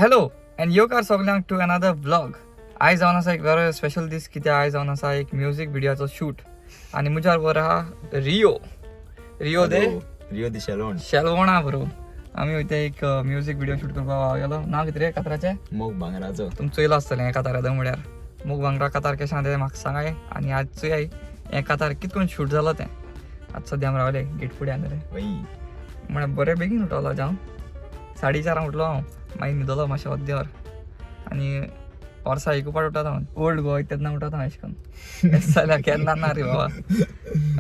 Hello and येवकार सगल्यांक two another vlog. आयज जावन आसा एक बरो स्पेशल दीस, कित्याक आयज जावन आसा एक म्युजीक व्हिडियोचो शूट आनी म्हज्या बरोबर आहा रियो. रियो दे रियो दी शेलोण. शेलवणा बरो. आमी वयता एक म्युजीक व्हिडियो शूट करपाक गेलो ना कितें रे कातराचें? मोग भांगराचो. तुमकां चोयलां आसतलें हें कातार येदो म्हळ्यार मोग भांगरा कातार कशें आहा तें म्हाका सांगाय. आनी आज चोयाय हें कातार कितें करून शूट जालो तें. आज सद्या आमी रावले गेट फुड्यान रे. वय म्हळ्यार बरें बेगीन उठलो आज हांव, 4:30 उठलो हांव, मागीर न्हिदलो मातशें अर्दें वर आनी वर्सा एक पाट उठता हांव. ओल्ड गोवा तेन्ना उठता हांव अशें करून, अशें जाल्यार केन्ना ना रे बाबा.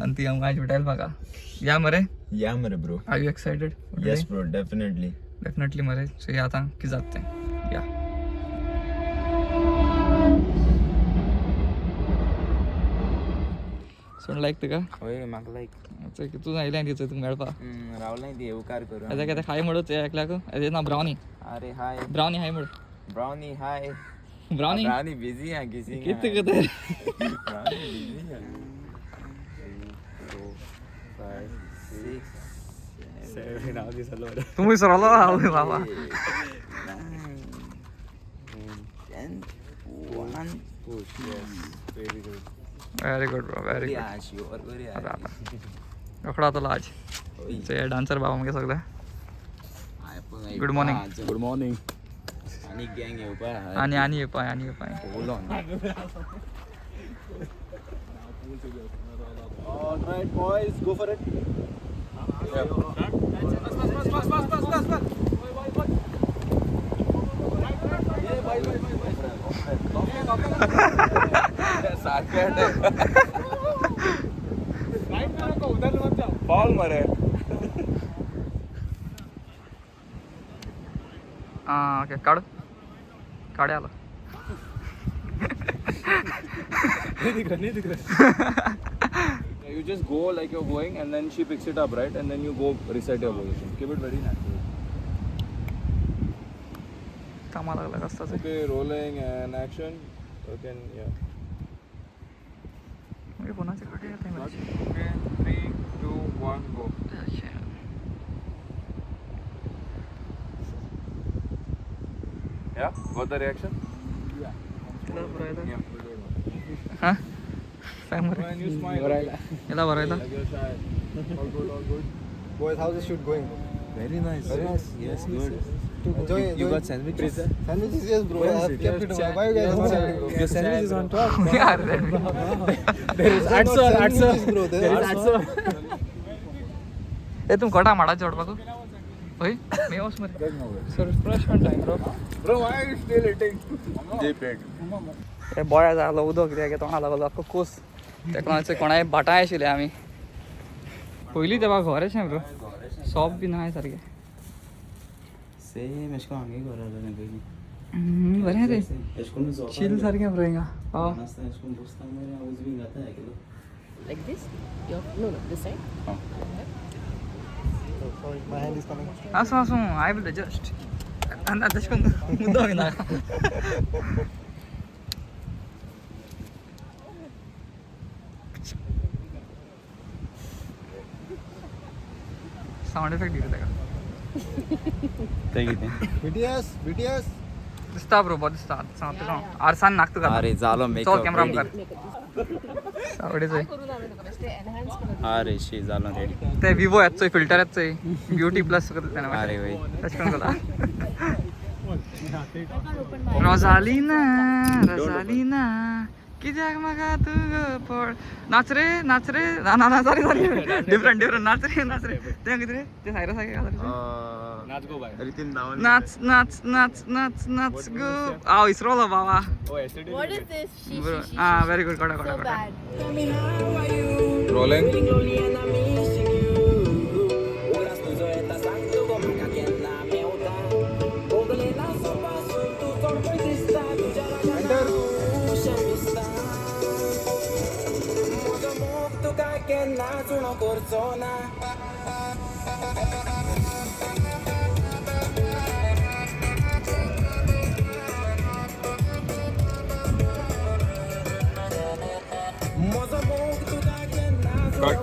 आनी ती आमकां आयज उठायला म्हाका. या मरे? या मरे bro. Are you excited? Yes bro, definitely. Definitely मरे. सो या आतां कितें जाता तें. या सोड लायक तुका. वय म्हाका लायक. तूं आयलें तिचो तुका मेळपा. रावलाय ती येवकार करून. आतां कितें हाय म्हणूच एकल्याक ना ब्रावनी. अरे हाय. ब्रावनी हाय म्हण. ब्राउनी हाय. ब्रावनी ब्राउनी बिझी हा किसी. कितें करता? ब्राउनी बिझी हा. 4 5 6 7 तूं विसरलो हांव बाबा. 9 10 1. Very good bro, very good. आता आता रोकडो जातलो आज. हे डान्सर बाबा मागीर सगळे. Good morning. Good morning. आनी गँग येवपा. आनी आनी येवपाय आनी येवपाय. Alright, boys, go for it. Foul मरे. आं ओके, काड काड्या आलो. नहीं दिख रहा. You just go like you're going, and then she picks it up, right? And then you go reset your position. Keep it very natural. कामाक लागला कसताच. Okay, rolling and action. Okay, and yeah. मागीर फोनाचे काडया येता. Okay, 3, 2, 1, go. Yeah, got the reaction? Yeah. हां सांग मरे. And you smile. Okay? येला बरयला. Like you're shy. All good, all good. Boys, how's the shoot going? Very nice. Very nice. Yes, good. Enjoy, You enjoy. got sandwiches? Sandwiches, yes, bro. I have kept it. Why you guys not having, bro? Your sandwich is on top. यार. There is sandwiches, bro. There is ए तुम कोटा माडाचे जोडपाक हय मे वच मरे. So refreshment time, bro. Bro, why are you still eating? They paid. हे बोळ्या जालो उदक कित्याक तोंडा लागलो आख्खो कोस. तेका लागून कोणाय भाटां आशिल्ले आमी पयलीं तेवा घर अशें ब्रो, शॉप बी ना सारकें. सेम एशें कोन्न हांगे घर जालें पयलीं. बरें रे. एशें कोन्न चिल सारकें ब्रो हिंगा. हय. नासता एशें कोन्न बसता मरे उजवी घाता एकलो. Like this? Your, no, no, this side. Sorry, my hand is coming. आसूं आसूं, I will adjust. आनी तशें करून मुद्दम येना. सावंड इफेक्ट दिता ताका. तें कितें? BTS, BTS. दिसता ब्रो, बरो दिसता. सांग तुका आरसान नाक तुका. अरे जालो चल मेकअप कॅमेरा रेडी. मुखार आवडीचो. करून हांवें तुका बेश्टें एनहान्स करून. अरे शी जालो रेडी. ते विवो येतचोय फिल्टर येतचोय ब्युटी प्लस करता. अरे वय. तशें करून जाता. रोजालिना रोजालिना कित्याक म्हाका तूं गो पळ नाच रे नाच रे ना ना ना सॉरी सॉरी डिफरंट डिफरंट नाच रे नाच रे तें कितें रे तें सायरस सारकें. Let's go, bye. नाच नाच नाच नाच नाच गो हांव विसरलो बाबा. Oh, SAD. What is this? She, she, she, ah very good. कोडा so कोडा कोडा. bad. Rolling. Enter. Cut.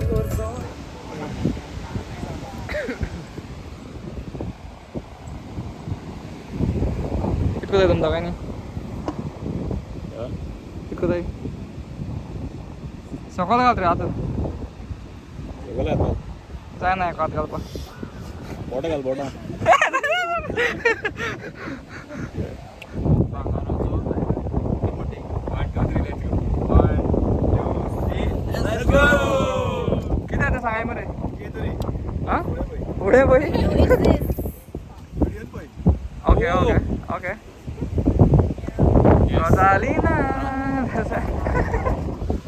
कितको जाय तुमकां काय न्ही? कितको जाय? सकल घाल रे आतां. जायना एक हात घालपाक. बोटां घाल बोटां. कितें आतां सांगाय मरे? आं, फुडें पळय. Okay okay okay. गजाली ना.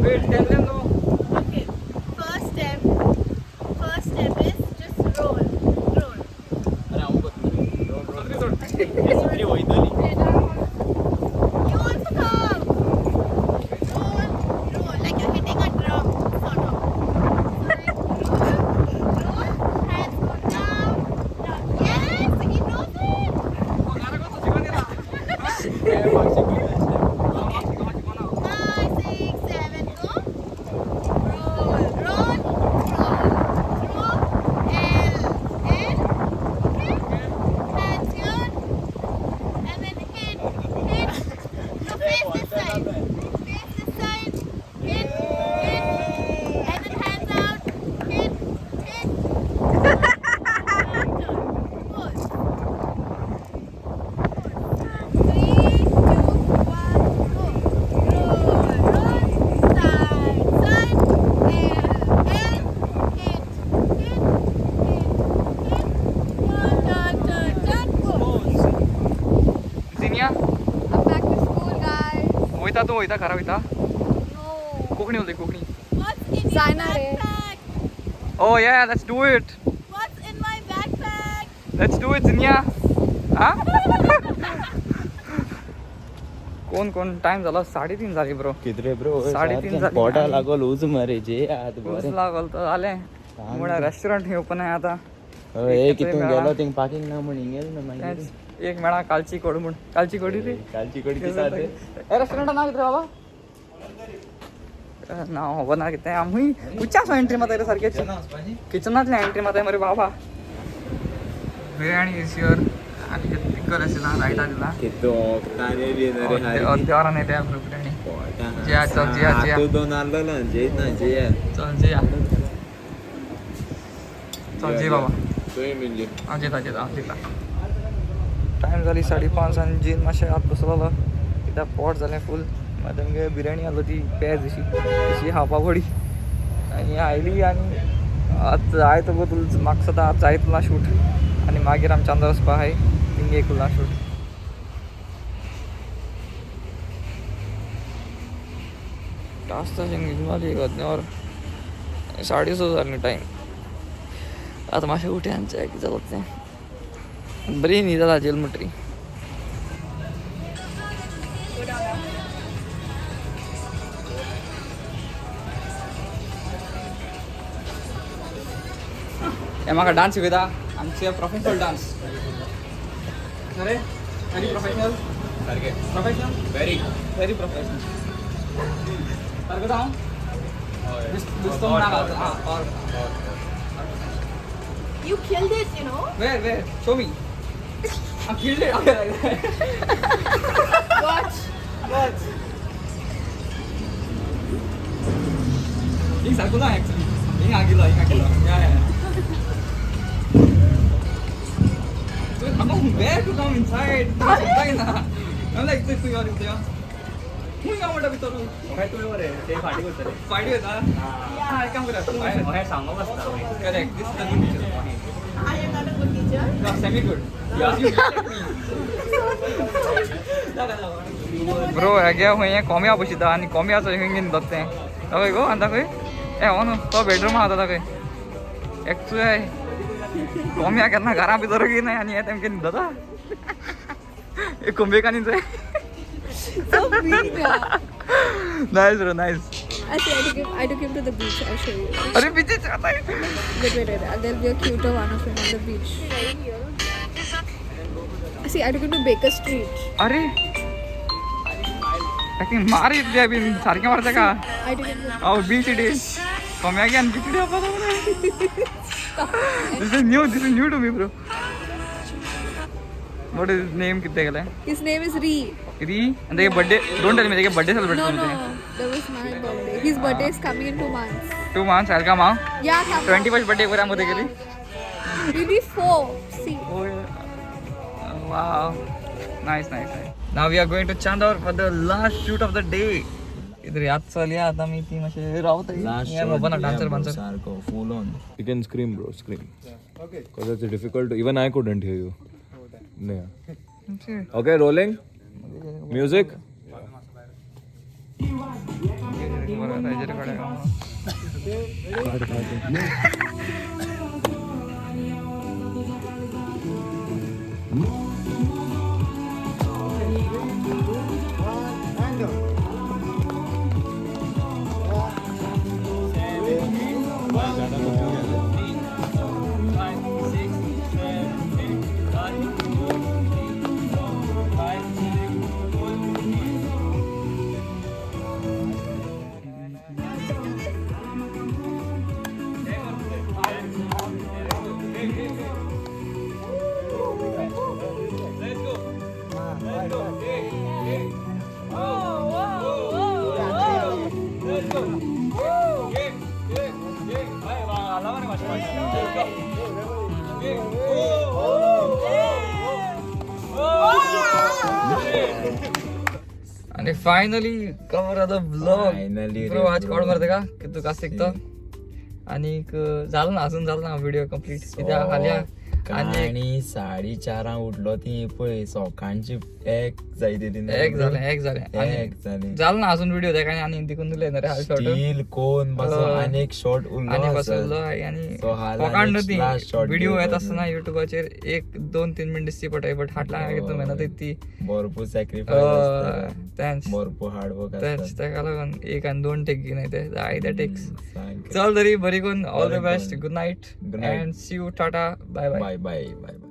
Wait, tell them no. Okay. First step. First step is just roll. Roll. You also come. Roll, roll. Like you're hitting a drum, sort of. So like roll, roll. Hands go down, down. Yes, he knows it. Okay. 5, 6, 7, go. Roll, roll, roll. Through L, N. Okay. Hands here. And then hit, hit. No, face this side. Face this side. Hit, hit. And then hands out. Hit, hit. And turn. Pose. 3, 2, 1, go. Roll, roll. Side, side. L, L. Hit, hit, hit, hit. Turn, turn, turn, turn. Pose. Jinia. I'm back to school, guys. वयता तूं? वयता घरा वयता? No. Konkani उलय Konkani. What's in your Zaina re. backpack? Oh yeah, let's do it. What's in my backpack? Let's do it, Jinia. आ, कोण कोण? Time झाला, 3:30 झाली ब्रो. कितरे ब्रो? 3:30 झाली. बोटा लागोल उज मरे जे आत उस बरें. लागल तर जालें. म्हणून रेस्टॉरंट थंय ओपन आहे आता. हय, एक कितून मेळा. गेलो थिंग पार्किंग ना म्हण हिंग गेलो ना मागीर. तेंच, एक मेळा कालची कोड म्हूण, कालची कोडी रे. कालची कोडी कितें आसा ते? रेस्टॉरंटा नाव कितें रे बाबा? नांव खबर ना कितें. आमी उच्चास एंट्री मारता रे सारकें किचनांतल्यान एंट्री मारताय मरे बाबा. बिर्याणी is here आनी पिकल आशिल्ला, रायता दिला. अर्द्या वरान येता बिर्याणी. जेया, चल जेया जेया. दोन आल्लो जेयत ना जेया. चल जेया, चल जे बाबा. तुवें बीन जे. हांव जेता जेता, हांव जेता. टायम जाली 5:30 आनी जेन मातशें हात बसलोलो कित्याक पोट जालें फूल. मागीर तेमगे बिर्याणी आसलो ती पेज अशी तशी खावपा पडली आनी आयली. आनी आतां जाय तो तुला म्हाका सदां आतां जाय तुला शूट आनी मागीर आमी चांदर वचपा आहाय, थिंग एक उरला शूट. टास्क तशें जाली एक अर्दें 6:30 जालें टायम. आतां मातशें उठया आनी चेक जाता तें. बरी न्हीद जाता जेल म्हणटरी. हे म्हाका डान्स शिकयता आमचे प्रोफेशनल डान्स. अरे, व्हेरी प्रोफेशनल. सारकें. प्रोफेशनल. व्हेरी. Very professional. सारको हांव दिसतो म्हणा. हां. You killed it, you know. Where, where? Show me. I killed it. Okay, like that. Watch. Watch. हिंग सारको ना actually. हिंग आगिलो, हिंग आगिलो. Yeah. So, I'm where to come inside? समजाय ना. I'm like, तूं यो रे, यो. खंय यो म्हणटा भितर? तुवें मरे ते फाटीं करतले. फाटी वयता? हा, एक काम करा. अहें सांगप आसता. Correct. This is a good teacher. I am not a good teacher. You are semi good. Because you yell at me. Bro, हेगे खंय कोंब्या पोशिता आनी कोंब्याचो खंय न्हिदता तें दाखय गो. आनी दाखय ए हो न्हू तो बेडरूम आहा तो दाखय. एकचूय कोंब्या केन्ना घरा भितर की ना आनी हे तेमके न्हिदता एक कोंबेकानी जाय. So mean, yeah. Nice bro, nice. Actually, I took him to the beach. I'll show you. अरे बीचीच आता. Wait, wait, wait. There'll be a cuter one of him on the beach. See, I took him to Baker Street. अरे ताका मार येतली बीन सारकें मारता का? I took him to Oh, beach it is. कोंब्याक आनी beach. This is new, this is new to me, bro. What is name कितें केलें? His name is Ree. री. आनी तेगे birthday, don't tell me तेगे birthday celebrate No, no, करता. That was my birthday. His birthday is coming in 2 months. 2 months, I'll come, हांव. Yeah, come. 21st birthday करूया मो तेगेली. He'll be 4. See. Oh, yeah. Wow. Nice, nice, nice. Now we are going to Chandor for the last shoot of the day. इधर याद चलया आता मी ती मातशें रावता. लास्ट. खबर ना डान्सर बान्सर. सारको full on. You can scream, bro, scream. Okay. Because it's difficult. Even I couldn't hear you. Yeah. Okay, rolling. Music. आणि finally cover the vlog. Finally bro, रे आज bro. कोण मरता का की तू का शिकतो आणि झालं ना, अजून झालं ना व्हिडिओ कंप्लीट कित्याक हाल्या आणि आणि 4:30 उठलो ती पळय सकाळची एक जायत ती. एक झालें, एक झालें आणि एक झालें. झालं ना अजून व्हिडिओ तेका आनी तिकून दिले ना रे हा शॉर्ट. स्टील कोण बसो हय. आनी एक शॉट उरलो. आनी बसवलो आनी So हाल कोकाण आनी न्हू ती last shot video येत घेवपाक. आसतना युट्यूबाचेर 1, 2, 3 मिनट दिसती पडटा, बट हाटला कितू मेहनत ती. भरपूर सॅक्रिफायस, तेंच. भरपूर हार्डवर्क. तेंच, तेका लागून एक आनी दोन टेक घेयनाय ते, जायते टेक्स. सारकें. चल तरी बरी करून, ऑल the बरें बेस्ट. करून. Good night. Good night. And see you, tata, bye bye. Bye bye bye.